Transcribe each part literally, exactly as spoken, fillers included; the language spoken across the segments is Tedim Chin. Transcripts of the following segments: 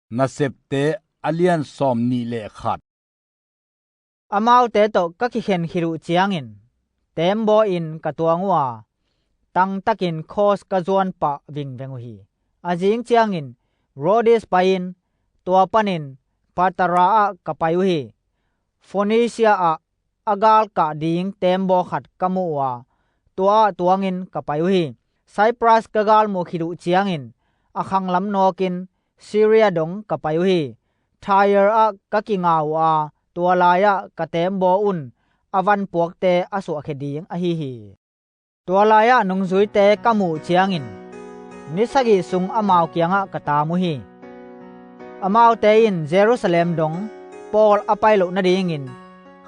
Nasepte a lian sawm nih le khat. Amaute tawh ka kikhen khit uh ciangin teembaw-in ka tuang uh a, tangtakin khaws ka zuan pah vingveng uh hi. A zing ciangin Rhodes pai-in tua panin Patara ah ka pai uh hi. Phoenicia ah a galkah ding teembaw khat ka mu uh a, tua ah tuangin ka pai uh hi. Cyprus ka galmuh khit uh ciangin a khanglam nawkin Syria dong ka pai uh hi. Tyre ah ka kinga uh a, tua lai-ah ka teembaw un a vanpuakte a suahkhia ding ahi hi. Tua lai-ah nungzuite ka muh ciangin ni sagih sung amau kiangah ka taam uh hi. Amaute in Jerusalem dong Paul a pai loh nadingin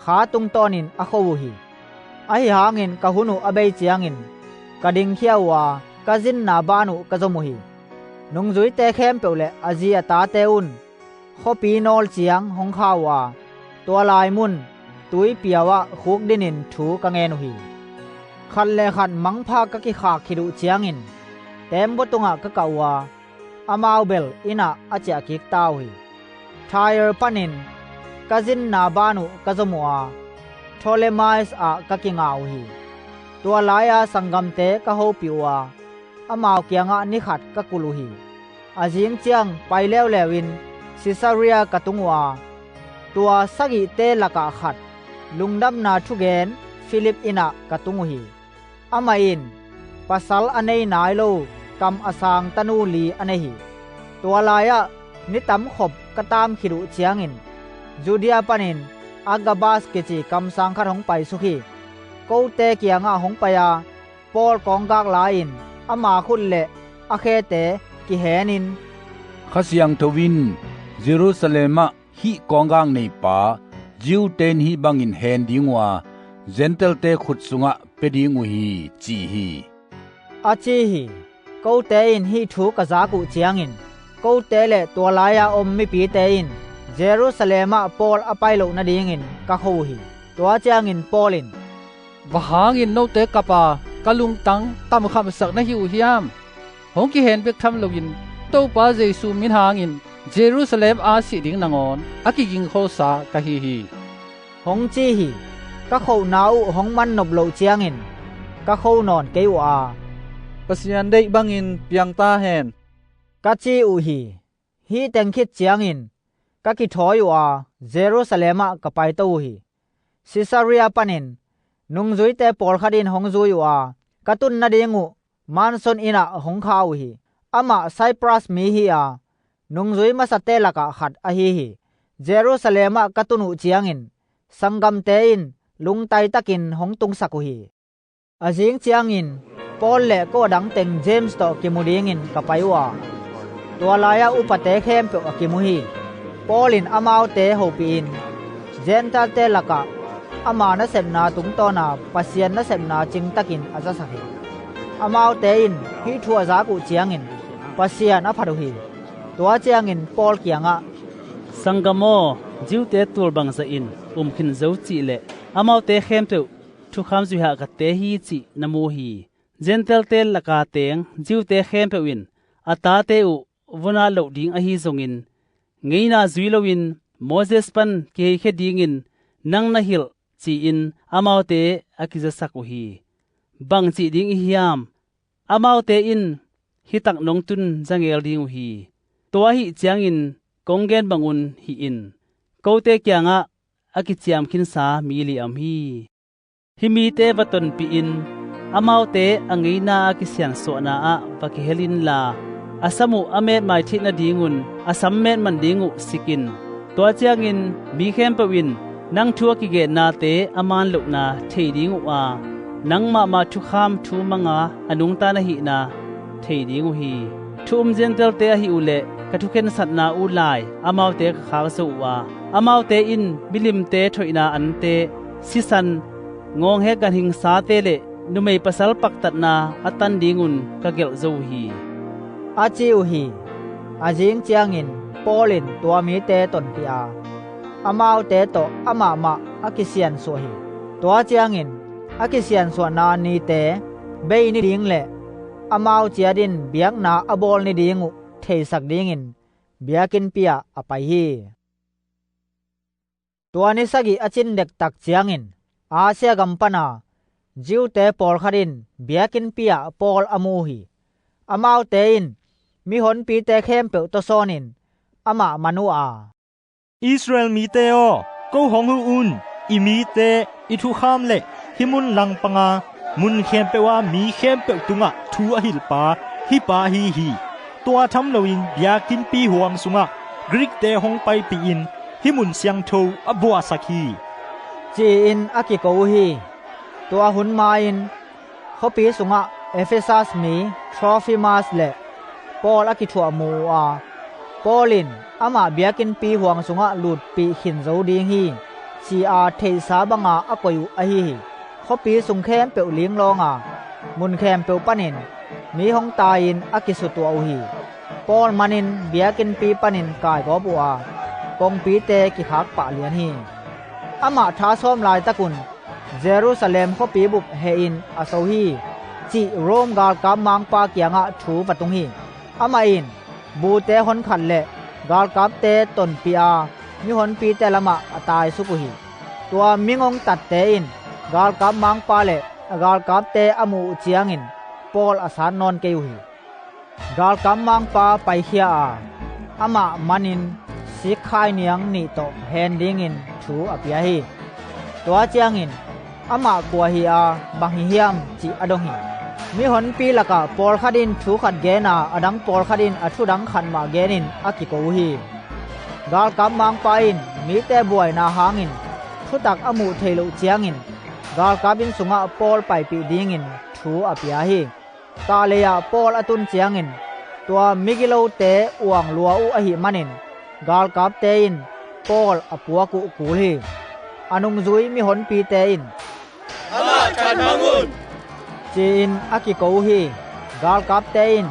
kha tungtawnin a kho uh hi. Ahi hangin ka hun uh a bei ciangin ka dingkhia uh a, ka zinna ban uh ka zom uh hi. Nungzuite khempeuh le a zi a tate un khuapi nawl ciang hong kha uh a, tua lai mun tuipiau ah khukdinin thu ka ngen uh hi. Khat le khat mangpha ka kikhak khit uh ciangin teembaw tungah ka kah uh a, amau bel innah a ciah kik ta uh hi. Tyre panin ka zinna ban uh ka zom uh a, Ptolemais ah ka kinga uh hi. Tua lai-a sanggamte ka hopih uh a, amau kiangah ni khat ka kulh uh hi. A zing ciang pai leuleu-in Caesarea ka tung uh a, tua sagihte lakah khat, lungdamna thugen Philip innah ka tung uh hi. Amah in pasal a nei nai lo kam a sang tanu li a nei hi. Tua lai-ah ni tamkhop ka taam khit uh ciangin Judea panin Agabas kici kamsang khat hong paisuk hi. Kote kiangah hong pai-a, Paul kawnggak la-in ama khut le a khete kihenin, Kha Siangtho in Jerusalem ah hih kawnggak neipa Jew-te in hih bangin hen ding uh a, Gentile-te khut sungah pia ding uh hi, ci hi, a ci hi. Kote in hih thu ka zak uh ciangin kote le tua lai-a om mipite in Jerusalem ah Paul a pai loh nadingin ka kho uh hi. Tua ciangin Paul in, Bang hangin note kap a ka lungtang tamkhamsak na hi uh hiam? Hong kihen bek tham loin Topa Jesu min hangin Jerusalem a sih ding nangawn a kigingkholsa ka hi hi, hong ci hi. Ka khohna uh hong mannop loh ciangin ka kho nawn kei uh a, Pasian deih bangin piang ta hen, ka ci uh hi. Hih teng khit ciangin ka kithawi uh a, Jerusalem ah ka paito uh hi. Caesarea panin nungzuite pawlkhat in hong zui uh a, ka tun nading uh Mnason inn ah hong kha uh hi. Amah Cyprus mi hi a, nungzui masate lakah khat ahi hi. Jerusalem ah ka tun uh ciangin sanggamte in lungtaitakin hong tungsak uh hi. A zing ciangin Paul le ko a dang teng James tawh kimu dingin ka pai uh a, tua lai-ah upate khempeuh a kimu hi. Paul in amaute hopihin Gentile-te lakah ama nasepna tungtawna Pasian nasepna cingtakin a zasak hi. Amaute in hih thu a zak uh ciangin Pasian a phat uh hi. Tua ciangin Paul kiangah, Sanggam aw, Jew-te tul bangzah in um khin zo cih le amaute khempeuh thukham zuihahkatte hi cih na mu hi. Gentile-te laka teng Jew-te khempeuh in a tate uh vun at loh ding ahi zongin, ngeina zui loin Moses pan kiheikhia dingin nang na hilh, ci-in amaute a kizasak uh hi. Bang cih ding i hiam? Amaute in hih tak nong tun zangel ding uh hi. Tua ahih ciangin kong gen bangun hih in, kote kiangah a kiciam khinsa mi li a om hi. Hih mite va tonpihin amaute a ngeina a kisiansuahna ah va kihel inla, a sam uh a metmai theih nadingun a sam metman ding uh sik in. Tua ciangin mi khempeuh in nang thu a kigennate a man lohna thei ding uh a, nang mahmah thukham thu manga a nungta na hihna thei ding uh hi. Thu um Gentile-te ahih uh leh ka thukhensatna uh lai amaute ka khak zo uh a, amaute in milimte thoihna ante, sisan, ngawnghek ganhing sate le numei pasal paktatna a tan dingun ka gelh zo uh hi, a ci uh hi. A zing ciangin Paul in tua mite tonpih a, amaute tawh amah mah a kisiansuah hi. Tua ciangin a kisiansuahna nite bei ni ding le amau ciatin biakna a bawl ni ding uh theisak dingin biakinnpi ah a pai hi. Tua ni sagih a cin dektak ciangin Asia gam pana Jew-te pawlkhat in biakinnpi ah Paul a mu uh hi. Amaute in mihonpite khempeuh tawsawnin amah man uh a, "Israel mite aw, ko hong huh un. I mite, i thukham le hih mun langpanga mun khempeuh a mi khempeuh tungah thu a hilhpa hih pa ahi hi. Tua tham loin biakinnpi huang sungah Greek-te hong paipihin hih mun siangtho a buahsak hi," ci-in a kiko uh hi. Tua hun ma-in khuapi sungah Efesas mi Trofimas le Paul a kithuah mu uh a, Paul in amah biakinnpi huang sungah lutpih khin zo ding hi, ci-a theihsa banga a koih uh ahi hi. Khuapi sung khempeuh linglawng a, mun khempeuh panin mi hong tai-in a kisutuah uh hi. Paul manin biakinnpi panin kaigawp uh a, kongpite kikhak pah lian hi. Amah tha sawm laitakun Jerusalem khuapi bup hehin a so hi, cih Rome galkap mangpa kiangah thu va tung hi. Amah in bute honkhat le galkapte tonpih a, mihonpite lamah a taisuk uh hi. Tua mingongtatte in galkap mangpa le a galkapte a muh uh ciangin Paul a sat nawn kei uh hi. Galkap mangpa paikhia a, amah manin sikkhai niang nih tawh hen dingin thu a pia hi. Tua ciangin amah kua hi a, bang hi hiam cih a dong hi. Mihonpi lakah pawlkhat in thu khat gen a, adang pawlkhat in a thudang khat mah genin a kiko uh hi. Galkap mangpa in mite buaina hangin thutak a muh theih loh ciangin galkap inn sungah Paul paipih dingin thu a pia hi. Kahlei-ah Paul a tun ciangin tua migilote uang lua uh ahih manin galkapte in Paul a puak uh kul hi. A nungzui mihonpite in, "Amah thatmang un," ci-in a kiko uh hi. Galkapte in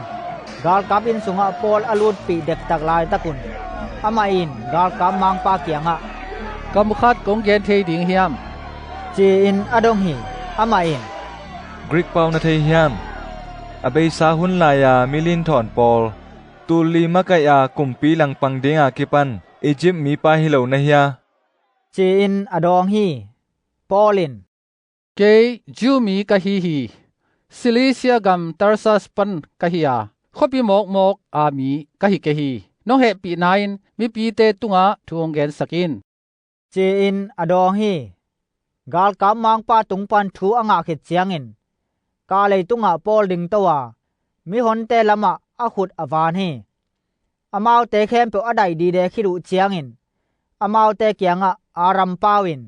galkap inn sungah Paul a lutpih dektak laitakun amah in galkap mangpa kiangah, "Kam khat kong gen thei ding hiam?" ci-in a dong hi. Amah in, "Greek pau na thei hiam? A beisa hun lai-a mi linthawn pawl, tul li makaih a kumpi langpang dinga kipan Egypt mipa hi lo na hia?" ci-in a dawng hi. Paul in, "Kei Jew mi ka hi hi. Cilicia gam Tarsus pan ka hi a, khuapi mawkmawk a mi ka hi kei hi. Nong hehpihna in mipite tungah thu hong gensak in," ci-in a dawng hi. Galkap mangpa tung pan thu a ngah khit ciangin kahlei tungah Paul dingto a, mihonte lamah a khut a van hi. Amaute khempeuh a daih dide khit uh ciangin amaute kiangah Aram pau in,